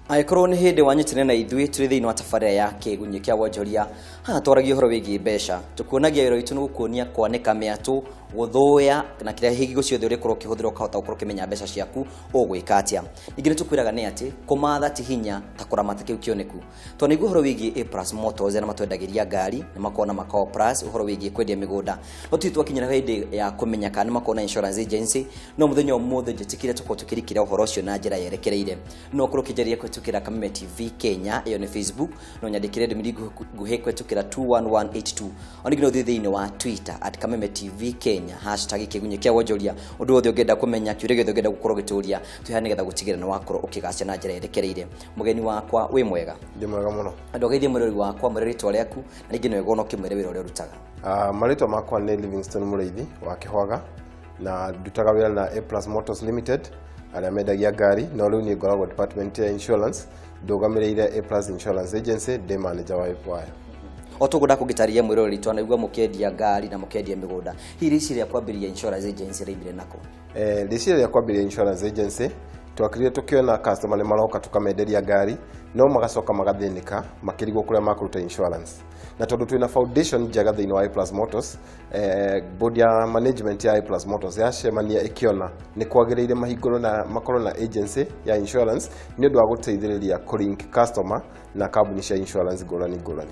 Angĩkorwo nĩ hĩndĩ wanyitane na ithuĩ, tũrĩ thĩinĩ wa tabarĩra ya Kĩgunyĩ kĩa Wonjoria. Haha twaragia ũhoro wĩgiĩ mbeca. Tũkuonagia wĩra witũ nĩ gũkuonia kwanĩka mĩatũ, gũthũya na kĩrĩa hingo ciothe ũrĩkorwo ũkĩhũthĩra ũkahota gũkorwo ũkĩmenya mbeca ciaku ũgwĩka atĩa. Ningĩ nĩ tũkwĩraga nĩ atĩ kũmatha ti hinya ta kũramata kĩu kĩoneku. Twanaigua ũhoro wĩgiĩ A Plus Motors arĩa matwendagĩria ngari, nĩ makoragwo na Makao Plus, ũhoro wĩgiĩ kwendia mĩgũnda. No tũtirĩ twakinyĩra hĩndĩ ya kũmenya kana nĩ makoragwo na insurance agency, no mũthenya ũmũthĩ njĩtĩkĩre tũkorwo tũkĩrikĩra ũhoro ũcio na njĩra yerekereire. No ũkorwo ũkĩnjarĩria kũhĩtũkĩra Kameme TV Kenya, ĩyo nĩ Facebook, no nyandĩkĩre ndũmĩrĩri nguhĩ kũhĩtũkĩra 21182. Ona ningĩ no ũthiĩ thĩinĩ wa Twitter @KamemeTV Kenya, #KĩgunyĩKĩaWonjoria. Ũndũ wothe ũngĩenda kũmenya, kĩũria gĩothe ũngĩenda gũkorwo ũgĩtũria, twĩ haha nĩgetha gũtigĩrĩra nĩ wakorwo ũkĩgacĩra na njĩra yerekereire. Mũgeni wakwa, wĩ mwega? Ndĩ mwega mũno. Andũ ageithie mwĩrori wakwa, mwĩre rĩtwa rĩaku na rĩngĩ nĩ wega ona ũkĩmwĩre wĩra ũrĩa ũrutaga. Marĩtwa makwa nĩ Livingstone Mũrĩithi wa Kĩhwaga, na ndutaga wĩra na A Plus Motors Limited arĩa mendagia ngari, no rĩu niĩ ngoragwo department ya insurance, ndũgamĩrĩire A Plus Insurance Agency, ndĩ manager wa wayo. O toguo ndakũngĩtarĩria mwĩroreri, twanaigua mũkĩendia ngari na mũkĩendia mĩgũnda. Hihi rĩciria rĩa kwambĩrĩria insurance agency rĩaumire nakũ? Rĩciria rĩa kwambĩrĩria insurance agency twakirire tũkĩona customer nĩ maroka tũkamenderia ngari, no magacoka magathĩnĩka makĩrigwo kũrĩa makũruta insurance. Na tondũ twĩna foundation njega thĩinĩ wa A Plus Motors, board ya management ya A Plus Motors yacemania ĩkĩona nĩ kwagĩrĩire mahingũrwo na makorwo na agency ya insurance nĩ ũndũ wa gũteithĩrĩria kũ-link customer na kambuni cia insurance ngũrani ngũrani.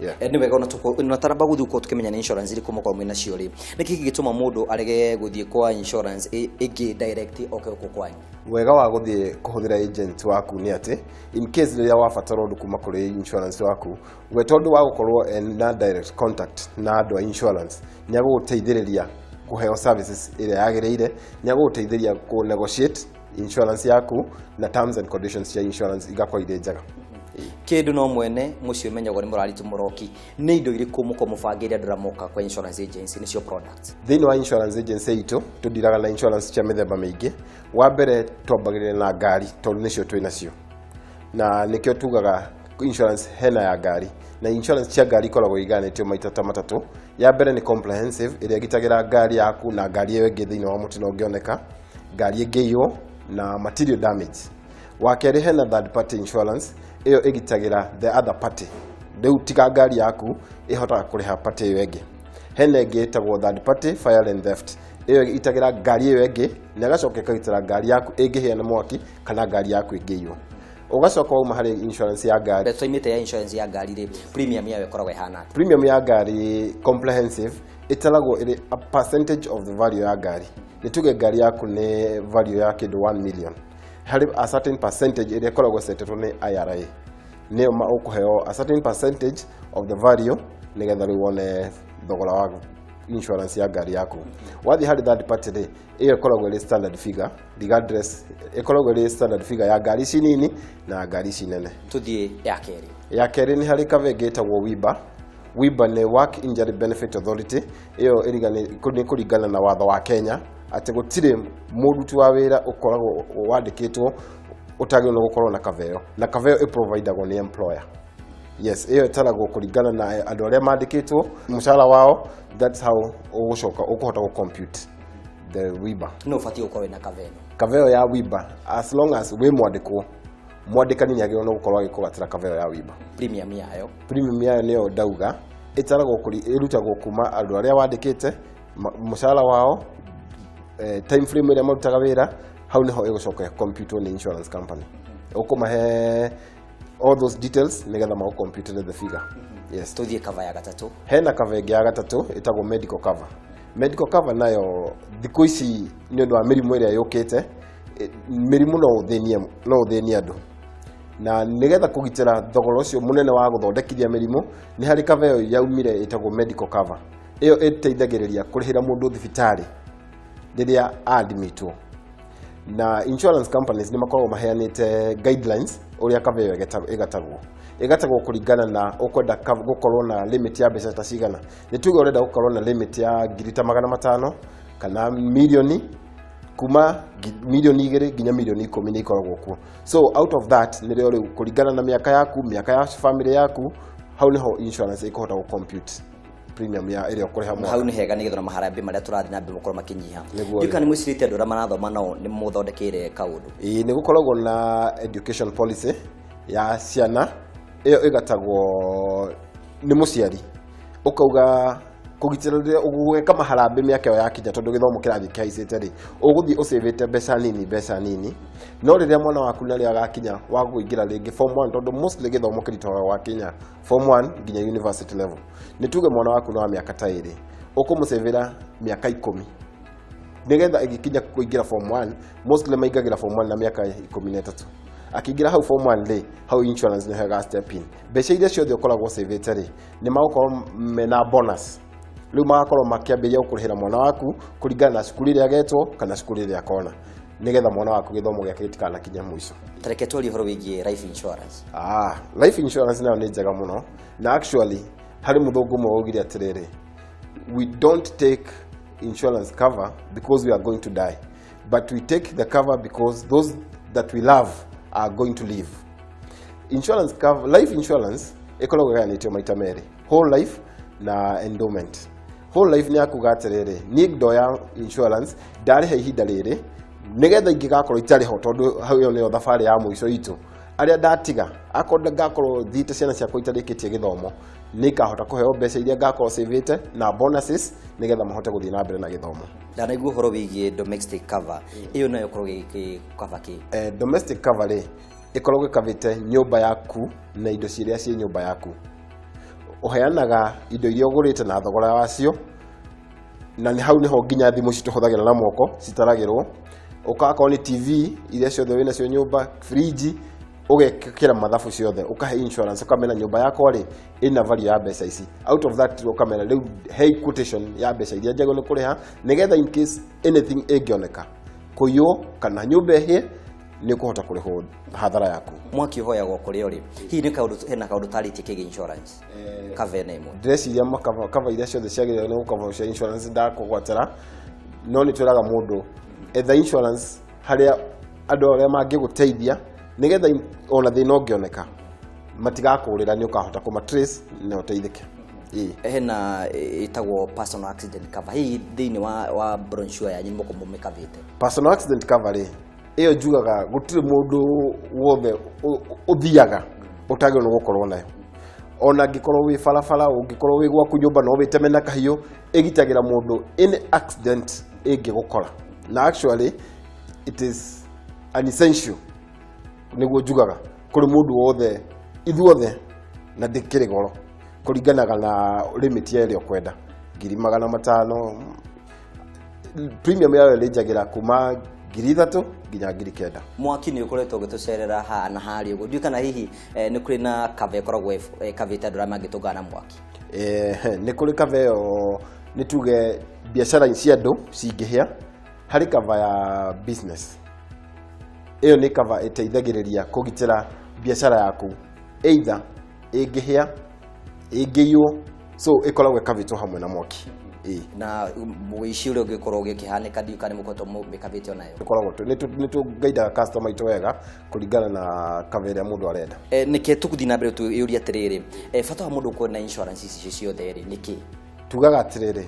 Yeah. Nĩ wega ona taramba gũthiĩ gũkorwo tũkĩmenya nĩ insurance irĩkũ mũkorwo mwĩ nacio rĩ, nĩkĩ gĩgĩtũma mũndũ arege gũthiĩ kwa insurance ĩngĩ direct oke gũkũ kwanyu? Wega wa gũthiĩ kũhũthĩra agent waku nĩ atĩ in case rĩrĩa wabatara ũndũ kuma kũrĩ insurance waku, we tondũ wa gũkorwo na direct contact na andũ a insurance, nĩ agũgũteithĩrĩria kũheo services ĩrĩa yagĩrĩire, nĩ agũgũteithĩrĩria kũ negotiate insurance yaku na terms and conditions cia insurance igakorwo irĩ njega. Kĩndũ no mwene mũciĩ ũmenyagwo nĩ mũrari mũroki. Nĩ indo irĩkũ mũkorwo mũbangĩire andũ arĩa moka kwa insurance agency, nĩcio products? Thĩinĩ wa insurance agency itũ tũndiraga na insurance cia mĩthemba mĩingĩ. Wa mbere twambagĩrĩria na ngari tondũ nĩcio twĩ nacio, na nĩkĩo tugaga insurance hena ya ngari. Na insurance cia ngari ikoragwo iganĩtio maita ta matatũ. Ya mbere nĩ comprehensive, ĩrĩa ĩgitagĩra ngari yaku na ngari ĩyo ĩngĩ thĩinĩ wa mũtino ũngĩoneka, ngari ĩngĩiywo na material damage. Wa kerĩ hena third party insurance, ĩyo ĩgitagĩra the other party, rĩu tiga ngari yaku ĩhotaga kũrĩha party ĩyo ĩngĩ. Hena ĩngĩ ĩtagwo third party fire and theft, ĩyo ĩgitagĩra ngari ĩyo ĩngĩ na ĩgacoka ĩkagitĩra ngari yaku ĩngĩhĩa na mwaki kana ngari yaku ĩngĩiywo. Ũgacoka wauma harĩ insurance ya ngari. Twaimĩte ya insurance ya ngari rĩ, premium yayo ĩkoragwo ĩhana atĩa? Premium ya ngari comprehensive ĩtaragwo ĩrĩ a percentage of the value ya ngari. Nĩ tuge ngari yaku nĩ value ya kĩndũ 1 million, harĩ a certain percentage ĩrĩa ĩkoragwo ĩcetetwo nĩ IRA, nĩyo ũkũheo a certain percentage of the value nĩgetha rĩu wone thogora wa insurance ya ngari yaku. Wathiĩ harĩ third party rĩ, ĩyo ĩkoragwo ĩrĩ standard figure, regardless, ĩkoragwo ĩrĩ standard figure ya ngari ici nini na ngari ici nene. Tũthiĩ ya kerĩ. Ya kerĩ nĩ harĩ cover ĩngĩ ĩtagwo WIBA. WIBA nĩ Work Injury Benefit Authority. Ĩyo nĩ kũringana na watho wa Kenya atĩ gũtirĩ mũruti wa wĩra ũkoragwo wandĩkĩtwo ũtagĩrĩirwo nĩ gũkorwo na cover ĩyo, na cover ĩyo ĩprovidagwo nĩ employer. Yes, ĩyo ĩtaragwo kũringana na andũ arĩa mandĩkĩtwo, mũcara wao, that's how ũgũcoka ũkũhota gũ compute the WIBA. No ũbatiĩ gũkorwo wĩna cover ĩno? Cover ĩyo ya WIBA, as long as wĩ mwandĩkwo, mwandĩkani nĩ agĩrĩirwo nĩ gũkorwo agĩkũgatĩra cover ĩyo ya WIBA. Premium yayo? Premium yayo nĩyo ndauga ĩtaragwo ĩrutagwo kuma andũ arĩa wandĩkĩte, mũcara wao, time frame ĩrĩa marutaga wĩra, hau nĩho ĩgũcoka compute nĩ insurance company. Ũkũmahe all those details nĩgetha magũ the figure. Yes. Tũthiĩ cover ya gatatũ. Hena cover ĩngĩ ya gatatũ ĩtagwo medical cover. Medical cover nayo thikũ ici nĩ ũndũ wa mĩrimũ ĩrĩa yũkĩte, mĩrimũ no ũthĩnie andũ, na nĩgetha kũgitĩra thogora ũcio mũnene wa gũthondekithia mĩrimũ, nĩ harĩ cover ĩyo yaumire ĩtagwo medical cover. Ĩyo ĩteithagĩrĩria kũrĩhĩra mũndũ thibitarĩ rĩrĩa admitwo. Na insurance companies nĩ makoragwo maheanĩte guidelines ũrĩa cover ĩyo ĩgatagwo kũringana na ũkwenda gũkorwo na limit ya mbeca ta cigana. Nĩ tuge ũrenda gũkorwo na limit ya ngiri ta 500 kana milioni, kuma 2 mirioni nginya 10 mirioni nĩ ikoragwo kuo. So out of that nĩrĩo rĩu kũringana na mĩaka yaku, mĩaka ya family yaku, hau nĩho insurance ĩkũhota gũ compute premium. premium ya ĩrĩa ũkũrĩha mwaka. Hau nĩ hega nĩgetha ona maharambĩ marĩa tũrathiĩ na mbere makorwo makĩnyiha. Nĩguo. Ndiũĩ kana nĩ mwĩcirĩtie andũ arĩa marathoma nao nĩ mũthondekeire kaũndũ? Ĩĩ, nĩ gũkoragwo na education policy ya ciana. Ĩyo ĩgatagwo nĩ mũciari, ũkauga kũgitĩra rĩrĩa ũgwĩka maharambĩ mĩaka ĩyo yakinya, tondũ gĩthomo kĩrathiĩ kĩhaicĩte rĩ, ũgũthiĩ ũcĩvĩte mbeca nini mbeca nini, no rĩrĩa mwana waku narĩo agakinya wa kũingĩra rĩngĩ form 1, tondũ mostly gĩthomo kĩritũhaga gwakinya form 1 nginya university level, nĩ tuge mwana waku nĩ wa mĩaka ta 2, ũkũmũcĩvĩra mĩaka 10 nĩgetha ĩgĩkinya kũingĩra form 1. Mostly maingagĩra form 1 na mĩaka 13. Akĩingĩra hau form 1 rĩ, hau insurance nĩ hega step in. Mbeca iria ciothe ũkoragwo ũcĩvĩte rĩ, nĩ magũkorwo mena bonus. Rĩu magakorwo makĩambĩrĩria gũkũrĩhĩra mwana waku kũringana na cukuru ĩrĩa agetwo kana cukuru ĩrĩa akona, nĩgetha mwana waku gĩthomo gĩake gĩtikanakinye mũico. Tareke twarie ũhoro wĩgiĩ life insurance. Ah, life insurance nayo nĩ njega mũno, na actually harĩ mũthũngũ ũmwe waugire atĩrĩrĩ, "We don't take insurance cover because we are going to die, but we take the cover because those that we love are going to live." Insurance cover, life insurance ĩkoragwo ĩgayanĩtio maita merĩ, whole life na endowment. Whole life nĩ yakuga atĩrĩrĩ, niĩ ndoya insurance ndarĩha ihinda rĩrĩ, nĩgetha ingĩgakorwo itarĩ ho, tondũ hau ĩyo nĩyo thabarĩ ya mũico itũ, arĩa ndatiga, akorwo ngakorwo thiĩte ciana ciakwa itarĩkĩtie gĩthomo, nĩ ikahota kũheo mbeca iria ngakorwo savĩte na bonuses, nĩgetha mahote gũthiĩ na mbere na gĩthomo. Ndanaigua ũhoro wĩgiĩ domestic cover. Ĩyo nayo ĩkoragwo ĩgĩcover kĩ? Domestic cover rĩ, ĩkoragwo ĩkavĩte nyũmba yaku na indo ciria ciĩ nyũmba yaku. Ũheanaga indo iria ũgũrĩte na thogora wacio, na nĩ hau nĩho nginya thimũ ici tũhũthagĩra na moko citaragĩrwo, ũkakorwo nĩ TV iria ciothe wĩ nacio nyũmba, fridge, ũgekĩra mathabu ciothe, ũkahe insurance, ũkamena nyũmba yakwa rĩ, ĩna value ya mbeca ici. Out of that ũkamena rĩu he quotation ya mbeca iria njagĩrĩirwo nĩ kũrĩha, nĩgetha in case anything ĩngĩoneka, kũiywo kana nyũmba ĩhĩe, nĩ ũkũhota kũrĩhwo hathara yaku. Mwaki ũhoyagwo kũrĩa ũrĩ. Hihi nĩ kaũndũ hena kaũndũ tarĩtie kĩgiĩ insurance cover ĩno ĩmwe? Ndĩreciria makava iria ciothe ciagĩrĩirwo nĩ gũcover cia insurance ndakũgwatĩra, no nĩ twĩraga mũndũ etha insurance harĩa andũ arĩa mangĩgũteithia, nĩgetha ona thĩna ũngĩoneka matigakũrĩra, nĩ ũkahota kũma trace na ũteithĩke. Ĩĩ. Hena ĩtagwo personal accident cover. Hihi thĩinĩ wa brochure yanyu nĩ mũkorwo mũmĩkavĩte? Personal accident cover rĩ, ĩyo njugaga gũtirĩ mũndũ wothe ũthiaga ũtagĩrĩirwo nĩ gũkorwo nayo. Ona angĩkorwo wĩ barabara, ũngĩkorwo wĩ gwaku nyũmba no wĩteme na kahiũ, ĩgitagĩra mũndũ any accident ĩngĩgũkora, na actually it is an essential, nĩguo njugaga, kũrĩ mũndũ wothe, ithuothe, na ndĩkĩrĩ goro, kũringanaga na limit ya ĩrĩa ũkwenda, 500,000. Premium yayo ĩrĩnjagĩra kuma 3000 nginya 9000. Mwaki nĩ ũkoretwo ũgĩtũcerera haha na harĩa ũguo. Ndiũĩ kana hihi nĩ kũrĩ na cover ĩkoragwo ĩkavĩte andũ arĩa mangĩtũngana na mwaki? Nĩ kũrĩ cover ĩyo. Nĩ tuge biacara cia andũ cingĩhĩa, harĩ cover ya business. Ĩyo nĩ cover ĩteithagĩrĩria kũgitĩra biacara yaku either ĩngĩhĩa, ĩngĩiywo, so ĩkoragwo ĩkavĩtwo hamwe na mwaki. Ĩĩ. Na ũici ũrĩa ũngĩkorwo ũgĩkĩhanĩka, ndiũĩ kana nĩ mũkoretwo mũmĩkavĩte onayo? Tũkoragwo nĩ tũgaidaga customer itũ wega kũringana na cover ĩrĩa mũndũ arenda. Nĩkĩ tũgũthiĩ na mbere twĩyũrie atĩrĩrĩ, bata wa mũndũ gũkorwo na insurance ici ciothe rĩ, nĩkĩ? Tugaga atĩrĩrĩ,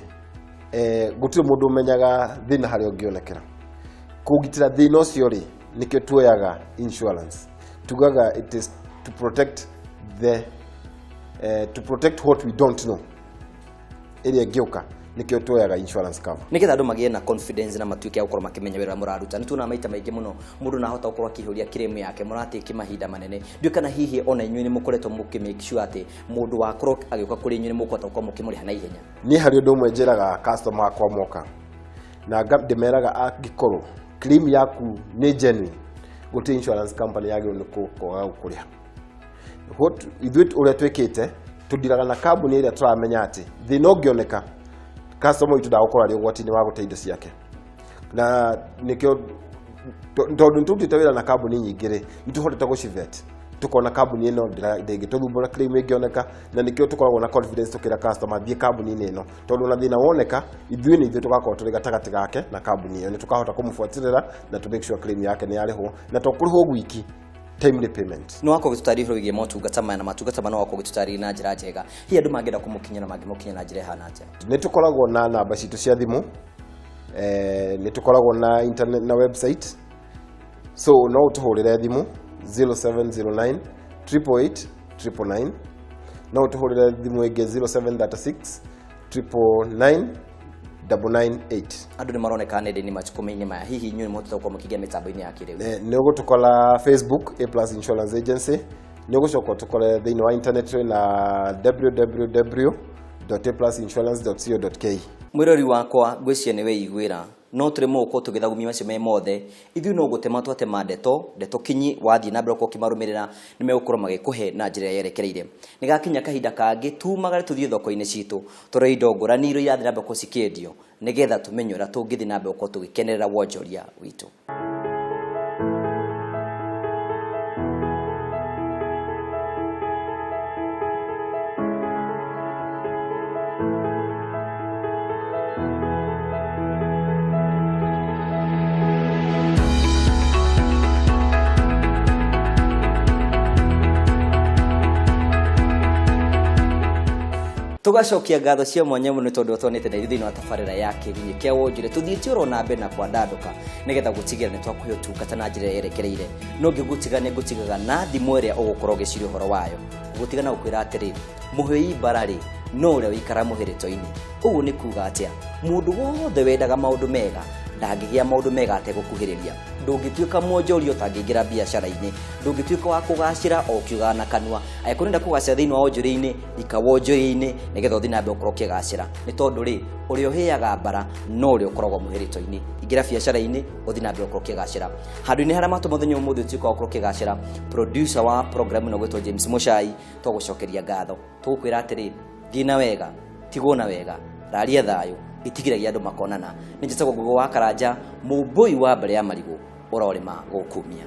gũtirĩ mũndũ ũmenyaga thĩna harĩa ũngĩonekera. Kũgitĩra thĩna ũcio rĩ, nĩkĩo tuoyaga insurance. Tugaga it is to protect the to protect what we don't know ĩrĩa ĩngĩũka, nĩkĩo tuoyaga insurance cover. Nĩgetha andũ magĩe na confidence na matuĩke a gũkorwo makĩmenya wĩra ũrĩa mũraruta. Nĩ tuonaga maita maingĩ mũno mũndũ nahota gũkorwo akĩihũria claim yake, mũratĩki mahinda manene. Ndiũĩ kana hihi ona inyuĩ nĩ mũkoretwo mũkĩ make sure atĩ mũndũ wakorwo agĩũka kũrĩ inyuĩ nĩ mũkũhota gũkorwo mũkĩmũrĩha na ihenya? Niĩ harĩ ũndũ ũmwe njĩraga customer akwa moka, na ndĩmeraga angĩkorwo claim yaku nĩ genuine, gũtirĩ insurance company yagĩrĩirwo nĩ kwaga gũkũrĩha. What ithuĩ ũrĩa twĩkĩte, tũndiraga na kambuni ĩrĩa tũramenya atĩ thĩna ũngĩoneka, customer witũ ndagũkorwo arĩ ũgwati-inĩ wa gũte indo ciake. Na nĩkĩo, tondũ nĩ tũrutĩte wĩra na kambuni nyingĩ rĩ, nĩ tũhotete gũcivet, tukona kambuni ĩno ndĩngĩtũthumbũra claim ĩngĩoneka, na nĩkĩo tũkoragwo na confidence tũkĩra customer thiĩ kambuni-inĩ ĩno, tondũ ona thĩna woneka, ithuĩ nĩ ithuĩ tũgakorwo tũrĩ gatagatĩ gake na kambuni ĩyo, nĩ tũkahota kũmũbuatĩrĩra na to make sure claim yake nĩ yarĩhwo, na to kũrĩhwo gwiki. Timely payment. Nĩ wakorwo ũgĩtũtarĩria ũhoro wĩgiĩ motungata maya, na motungata maya no wakorwo ũgĩtũtarĩria na njĩra njega. Hihi andũ mangĩenda kũmũkinyĩra, mangĩmũkinyĩra na njĩra ĩhana atĩa? Nĩ tũkoragwo na namba citũ cia thimũ, nĩ tũkoragwo na internet na website, so no ũtũhũrĩre thimũ 0709 888 999, no ũtũhũrĩre thimũ ĩngĩ 0736 999 998. Andũ nĩ maroneka nenda-inĩ matukũ-inĩ maya, hihi inyuĩ nĩ mũhotete gũkorwo mũkĩingĩra mĩtambo-inĩ ya kĩrĩu? Nĩ ũgũtũkora Facebook, A Plus Insurance Agency. Nĩ ũgũcoka ũtũkore thĩinĩ wa internet na www.aplusinsurance.co.ke. Mwĩrori wakwa, ngwĩciria nĩ weiguĩra, no tũrĩ mũgũkorwo tũgĩthagumia macio me mothe. Ithuĩ no gũtema twatema ndeto ndeto kinyi. Wathiĩ na mbere gũkorwo ũkĩmarũmĩrĩra, nĩ megũkorwo magĩkũhe na njĩra ĩrĩa yerekereire. Nĩ gakinya kahinda kangĩ tumagare tũthiĩ thoko-inĩ citũ, tũrore indo ngũrani iria irathiĩ na mbere gũkorwo cikĩendio, nĩgetha tũmenye ũrĩa tũngĩthiĩ na mbere gũkorwo tũgĩkenerera wonjoria witũ. Tugacokia ngatho cia mwanya mũno nĩ tondũ twanĩte na ithuĩ thĩinĩ wa tabarĩra ya Kĩgunyĩ kĩa Wonjoria. Tũthiĩte oro na mbere na kwandandũka nĩgetha gũtigĩra nĩ twakũhe ũtungata na njĩra ĩrĩa yerekereire. No ngĩgũtiga nĩ ngũtigaga na thimũ ĩrĩa ũgũkorwo ũgĩciria ũhoro wayo. Ngũgũtiga na gũkwĩra atĩrĩ, mũhĩi mbara-rĩ, no ũrĩa ũikara mũhĩrĩto-inĩ. Ũguo nĩ kuga atĩa? Mũndũ wothe wendaga maũndũ mega ndangĩgĩa maũndũ mega ategũkuhĩrĩria. Ndũngĩtuĩka mwonjoria ũtangĩingĩra biacara-inĩ, ndũngĩtuĩka wa kũgacĩra o ũkiugaga na kanua. Angĩkorwo nĩũrenda kũgacĩra thĩinĩ wa wonjoria-inĩ, rika wonjoria-inĩ nĩgetha ũthiĩ na mbere gũkorwo ũkĩgacĩra, nĩ tondũ rĩ, ũrĩa ũhĩaga mbara no ũrĩa ũkoragwo mũhĩrĩto-inĩ. Ingĩra biacara-inĩ, ũthiĩ na mbere gũkorwo ũkĩgacĩra. Handũ-inĩ harĩa matũ mũthenya ũmũthĩ ũtuĩka wa gũkorwo ũkĩgacĩra, producer wa program ĩno gwĩtwo James Mũcai, twagũcokeria ngatho, tũgũkwĩra atĩrĩ, thiĩ na wega, tigwo na wega, raria thayũ, itigiragia andũ makonana. Nĩ njĩtagwo Ngũgũ wa Karanja, mũmbũi wa mbere ya marigũ, ũrorĩma gũkumia.